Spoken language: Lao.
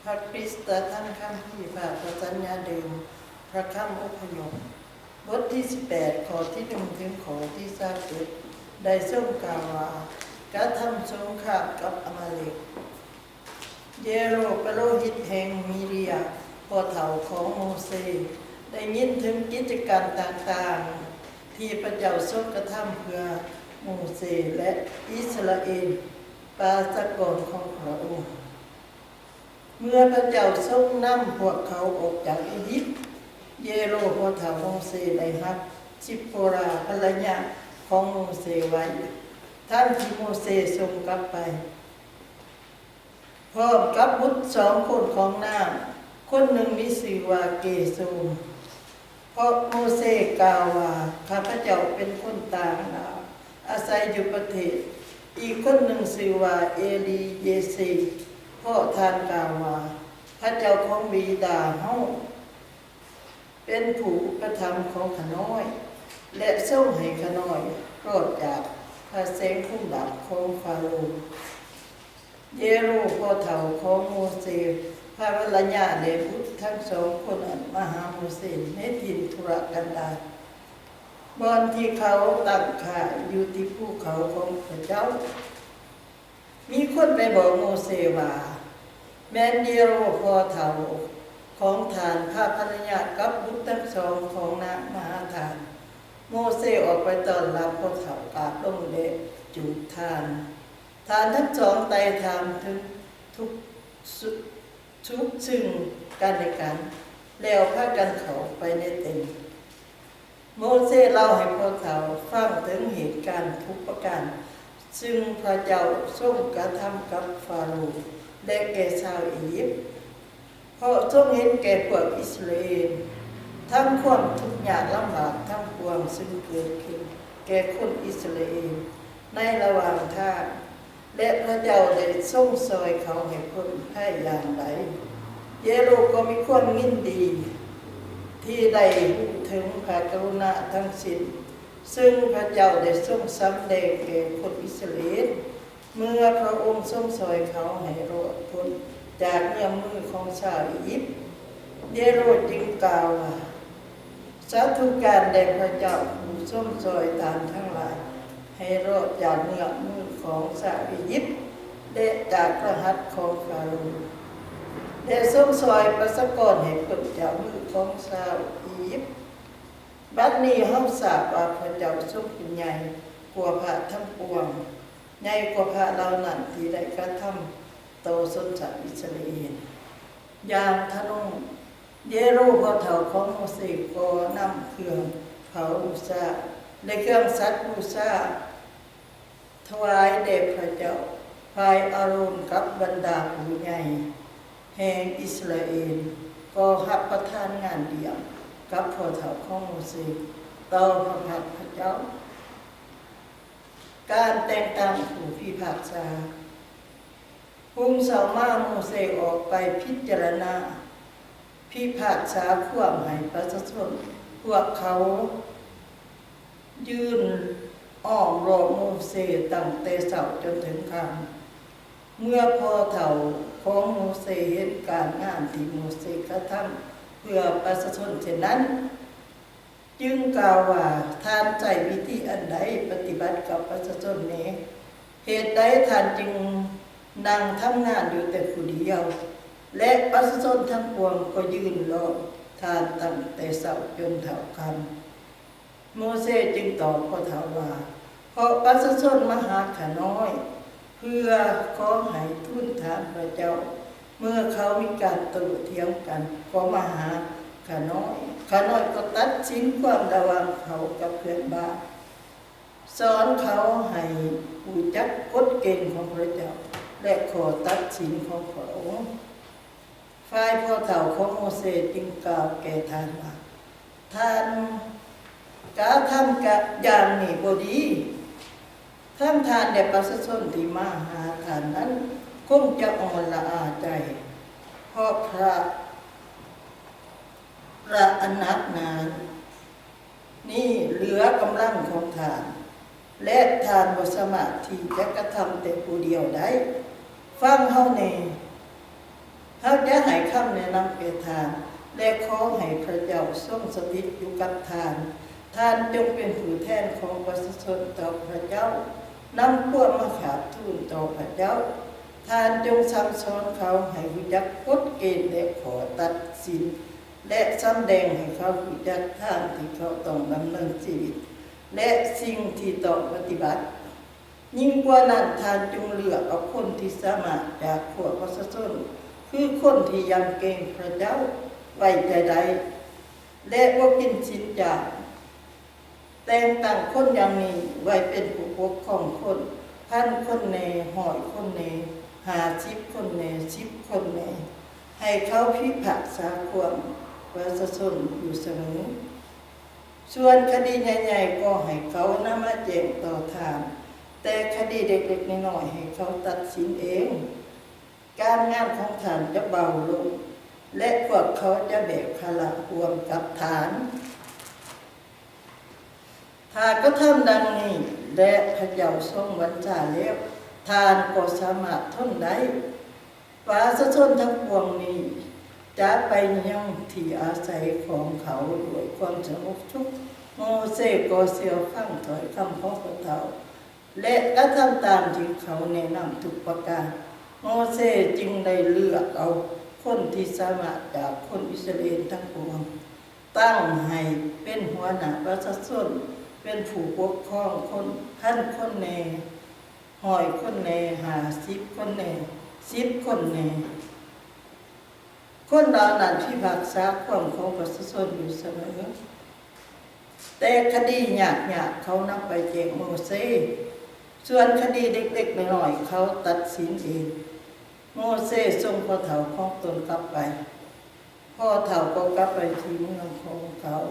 ພະຄຣິສຕະທຳຄຳພີພາກພະສັນຍາເດີມ ພະຄຳອົບພະຍົບ ບົດທີສິບແປດ ຂໍ້ທີໜຶ່ງ ເຖິງຂໍ້ທີຊາວເຈັດ ໄດ້ຊົງກ່າວວ່າ ກະທຳສົງຄາມກັບອາມາເລັກ. ເຢໂຣ ປະໂລຫິດແຫ່ງມີເຣຍ ພໍ່ເຖົ້າຂອງໂມເຊ ໄດ້ຍິນເຖິງກິດຈະການຕ່າງໆ ທີ່ພະເຈົ້າຊົງກະທຳເພື່ອໂມເຊ ແລະ ອິດສະຣາເອນ ປະຊາກອນຂອງພະອົງ. ເມື່ອພະເຈົ້າຊົງນຳພວກເຂົາອອກຈາກອີຢິບ, ເຢໂຣ ພໍ່ເຖົ້າໂມເຊ ໄດ້ຮັບຊິບໂປຣາ ພັນລະຍາຂອງໂມເຊໄວ້ ທັງທີ່ໂມເຊສົ່ງກັບໄປ ພ້ອມກັບບຸດສອງຄົນຂອງນາງ, ຄົນໜຶ່ງມີຊື່ວ່າເກໂຊມ. ເພາະໂມເຊກ່າວວ່າ, ຂ້າພະເຈົ້າເປັນຄົນຕ່າງດ້າວ ອາໄສຢູ່ປະເທດ. ອີກຄົນໜຶ່ງຊື່ວ່າເອລີເຢເຊ, ເພາະທ່ານກ່າວວ່າ, ພະເຈົ້າຂອງບິດາເຮົາ ເປັນຜູ້ອຸປະຖຳຂອງຂ້ານ້ອຍ ແລະ ຊົງໃຫ້ຂ້ານ້ອຍລອດຈາກພະແສງຄຸມດາບຂອງຟາໂຣ. ເຢໂຣ ພໍ່ເຖົ້າຂອງໂມເຊ ພາພັນລະຍາ ແລະ ບຸດທັງສອງຄົນນັ້ນມາຫາໂມເຊໃນຖິ່ນທຸລະກັນດານ, ບ່ອນທີ່ເຂົາຕັ້ງຄ້າຍຢູ່ທີ່ພູເຂົາຂອງພະເຈົ້າ. ມີຄົນໄປບອກໂມເຊວ່າ, ແມ່ນເຢໂຣ ພໍ່ເຖົ້າຂອງທ່ານ ພາພັນລະຍາກັບບຸດທັງສອງຂອງນາງມາຫາທ່ານ. ໂມເຊອອກໄປຕ້ອນຮັບພໍ່ເຖົ້າ, ກາບລົງ ແລະ ຈູບທ່ານ. ທ່ານທັງສອງໄຕ່ຖາມເຖິງທຸກສຸກຊຶງກັນແລະກັນ, ແລ້ວພາກັນເຂົ້າໄປໃນເຕັນ. ໂມເຊເລົ່າໃຫ້ພວກເຂົາຟັງເຖິງເຫດການທຸກປະການ ຊຶ່ງພະເຈົ້າຊົງກະທຳກັບຟາໂຣ ແລະ ແກ່ຊາວອີຢິບ, ເພາະຊົງເຫັນແກ່ພວກອິດສະຣາເອນ, ທັງຄວາມທຸກຍາກລຳບາກທັງປວງ ຊຶ່ງເກີດຂຶ້ນແກ່ຄົນອິດສະຣາເອນໃນລະຫວ່າງທາງ ແລະ ພະເຈົ້າໄດ້ຊົງຊ່ອຍເຂົາໃຫ້ພົ້ນໄພຢ່າງໃດ. ເຢໂຣກໍມີຄວາມຍິນດີທີ່ໄດ້ຮູ້ເຖິງພະກະລຸນາທັງສິ້ນ ຊຶ່ງພະເຈົ້າໄດ້ຊົງສຳແດງແກ່ຄົນອິດສະຣາເອນ ເມື່ອພະອົງຊົງຊ່ອຍເຂົາໃຫ້ລອດພົ້ນຈາກເງື້ອມມືຂອງຊາວອີຢິບ. ເຢໂຣຈຶ່ງກ່າວວ່າ, ສາທຸການແດ່ພະເຈົ້າ ຜູ້ຊົງຊ່ອຍທ່ານທັງຫຼາຍໃຫ້ລອດຈາກເງື້ອມມືຂອງຊາວອີຢິບ ແລະ ຈາກລະຫັດຂອງຟາໂຣ ແລະ ຊົງຊ່ອຍປະຊາກອນໃຫ້ພົ້ນຈາກມືຂອງຊາວອີຢິບ. ບັດນີ້ເຮົາຊາບວ່າພະເຈົ້າຊົງເປັນໃຫຍ່ກວ່າພະທັງປວງ, ໃຫຍ່ກວ່າພະເຫຼົ່ານັ້ນທີ່ໄດ້ກະທຳຕໍ່ຊົນຊາດອິດສະຣາເອນ. ຢ່າງທະນົງ, ເຢໂຣ ພໍ່ເຖົ້າຂອງໂມເຊກໍນຳເຄື່ອງເຜົາບູຊາ ແລະ ເຄື່ອງສັດບູຊາຖວາຍແດ່ພະເຈົ້າ. ຝ່າຍອາໂຣນກັບບັນດາຜູ້ໃຫຍ່ແຫ່ງອິດສະຣາເອນກໍຮັບປະທານງານດຽວກັບພໍ່ເຖົ້າຂອງໂມເຊຕໍ່ພະພັກພະເຈົ້າ. ການແຕ່ງຕັ້ງຜູ້ພິພາກສາ. ຮຸ່ງເຊົ້າມາ ໂມເຊອອກໄປພິຈາລະນາພິພາກສາຄວາມໃຫ້ປະຊາຊົນ. ພວກເຂົາຢືນອ້ອມລອບໂມເຊຕັ້ງແຕ່ເຊົ້າຈົນເຖິງຄ່ຳ. ເມື່ອພໍ່ເຖົ້າຂອງໂມເຊເຫັນການງານທີ່ໂມເຊກະທຳເພື່ອປະຊາຊົນເຊັ່ນນັ້ນ, ຈຶ່ງກ່າວວ່າ, ທ່ານໃຊ້ວິທີອັນໃດປະຕິບັດກັບປະຊາຊົນແດ່? ເຫດໃດທ່ານຈຶ່ງນັ່ງທຳງານຢູ່ແຕ່ຜູ້ດຽວ ແລະ ປະຊາຊົນທັງປວງກໍຢືນລອບທ່ານຕັ້ງແຕ່ເຊົ້າຈົນເທົ່າຄ່ຳ? ໂມເຊຈຶ່ງຕອບພໍ່ເຖົ້າວ່າ, ເພາະປະຊາຊົນມາຫາຂ້ານ້ອຍ ເພື່ອຂໍໃຫ້ທູນຖາມພະເຈົ້າ. ເມື່ອເຂົາມີການໂຕ້ຖຽງກັນ ກໍມາຫາຂ້ານ້ອຍ, ຂ້ານ້ອຍກໍຕັດສິນຄວາມລະຫວ່າງເຂົາກັບເພື່ອນບ້ານ, ສອນເຂົາໃຫ້ຮູ້ຈັກກົດເກນຂອງພະເຈົ້າ ແລະ ຂໍ້ຕັດສິນຂອງພະອົງ. ຝ່າຍພໍ່ເຖົ້າຂອງໂມເຊຈຶ່ງກ່າວແກ່ທ່ານວ່າ, ທ່ານກະທຳກະຢ່າງນີ້ບໍ່ດີ. ທັງທ່ານ ແລະ ປະຊາຊົນທີ່ມາຫາທ່ານນັ້ນ ຄົງຈະອ່ອນລະອາໃຈ, ເພາະພະ ພະອະໜາດໜານີ້ເຫຼືອກຳລັງຂອງທ່ານ, ແລະ ທ່ານບໍ່ສາມາດທີ່ຈະກະທຳແຕ່ຜູ້ດຽວໄດ້. ຟັງເຮົາແດ່, ເຮົາຈະ ຄຳແນະນຳແກ່ທ່ານ ແລະ ຂໍໃຫ້ພຣະເຈົ້າຊົງສະຖິດຢູ່ກັບທ່ານ. ທ່ານຈົ່ງເປັນຜູ້ແທນຂອງປະຊາຊົນຕໍ່ພຣະເຈົ້າ, ນຳພວກມາກາບທູນຕໍ່ພຣະເຈົ້າ. ທ່ານຈົ່ງສັ່ງສອນເຂົາໃຫ້ຮູ້ຈັກກົດເກນ ແລະ ຂໍ້ຕັດສິນ ແລະ ສຳແດງໃຫ້ເຂົາຮູ້ຈັກທາງທີ່ເຂົາຕ້ອງດຳເນີນຊີວິດ ແລະ ສິ່ງທີ່ຕ້ອງປະຕິບັດ. ຍິ່ງກວ່ານັ້ນ, ທ່ານຈົ່ງເລືອກເອົາຄົນທີ່ສາມາດຈາກພວກປະຊາຊົນ, ຄືຄົນທີ່ຢຳເກງພຣະເຈົ້າ, ໄວ້ໃຈໄດ້ ແລະ ບໍ່ກິນສິນຈານ. ແຕ່ງຕັ້ງຄົນຢ່າງນີ້ໄວ້ເປັນຜູ້ປົກຄອງຄົນ, ພັນຄົນແດ່, ຮ້ອຍຄົນແດ່, ຫ້າສິບຄົນແດ່, ສິບຄົນແດ່, ໃຫ້ເຂົາພິພາກສາຄວາມປະຊາຊົນຢູ່ສະເໝີ. ສ່ວນຄະດີໃຫຍ່ໆ ກໍໃຫ້ເຂົານຳມາແຈ້ງຕໍ່ທ່ານ, ແຕ່ຄະດີເລັກໆນ້ອຍໆ ໃຫ້ເຂົາຕັດສິນເອງ. ການງານຂອງທ່ານຈະເບົາລົງ ແລະ ພວກເຂົາຈະແບກພາລະຮ່ວມກັບທ່ານ. ຖ້າກະທຳດັ່ງນີ້ ແລະ ພຣະເຈົ້າຊົງບັນຊາແລ້ວ, ທ່ານກໍສາມາດທົນໄດ້. ປະຊາຊົນທັງປວງນີ້ຈະໄປຍັງທີ່ອາໄສຂອງເຂົາດ້ວຍຄວາມສະຫງົບສຸກ. ໂມເຊກໍເຊື່ອຟັງຖ້ອຍຄຳຂອງພວກເຖົ້າ ແລະ ກະທຳຕາມທີ່ເຂົາແນະນຳທຸກປະການ. ໂມເຊຈຶ່ງໄດ້ເລືອກເອົາຄົນທີ່ສາມາດຈາກຄົນອິດສະຣາເອນທັງປວງ, ຕັ້ງໃຫ້ເປັນຫົວໜ້າປະຊາຊົນ, ເປັນຜູ້ປົກຄອງຄົນ, ພັນຄົນແດ່, ຮ້ອຍຄົນແດ່, ຫ້າສິບຄົນແດ່, ສິບຄົນແດ່. ຄົນເຫຼົ່ານັ້ນພິພາກສາຄວາມຂອງປະຊາຊົນຢູ່ສະເໝີ. ແຕ່ຄະດີຍາກໆ ເຂົານຳໄປແຈ້ງໂມເຊ, ສ່ວນຄະດີເລັກໆນ້ອຍໆ ເຂົາຕັດສິນເອງ. ໂມເຊສົ່ງພໍ່ເຖົ້າຂອງຕົນກັບໄປ. ພໍ່ເຖົ້າກໍກັບໄປທີ່ເມືອງຂອງເຂົາ.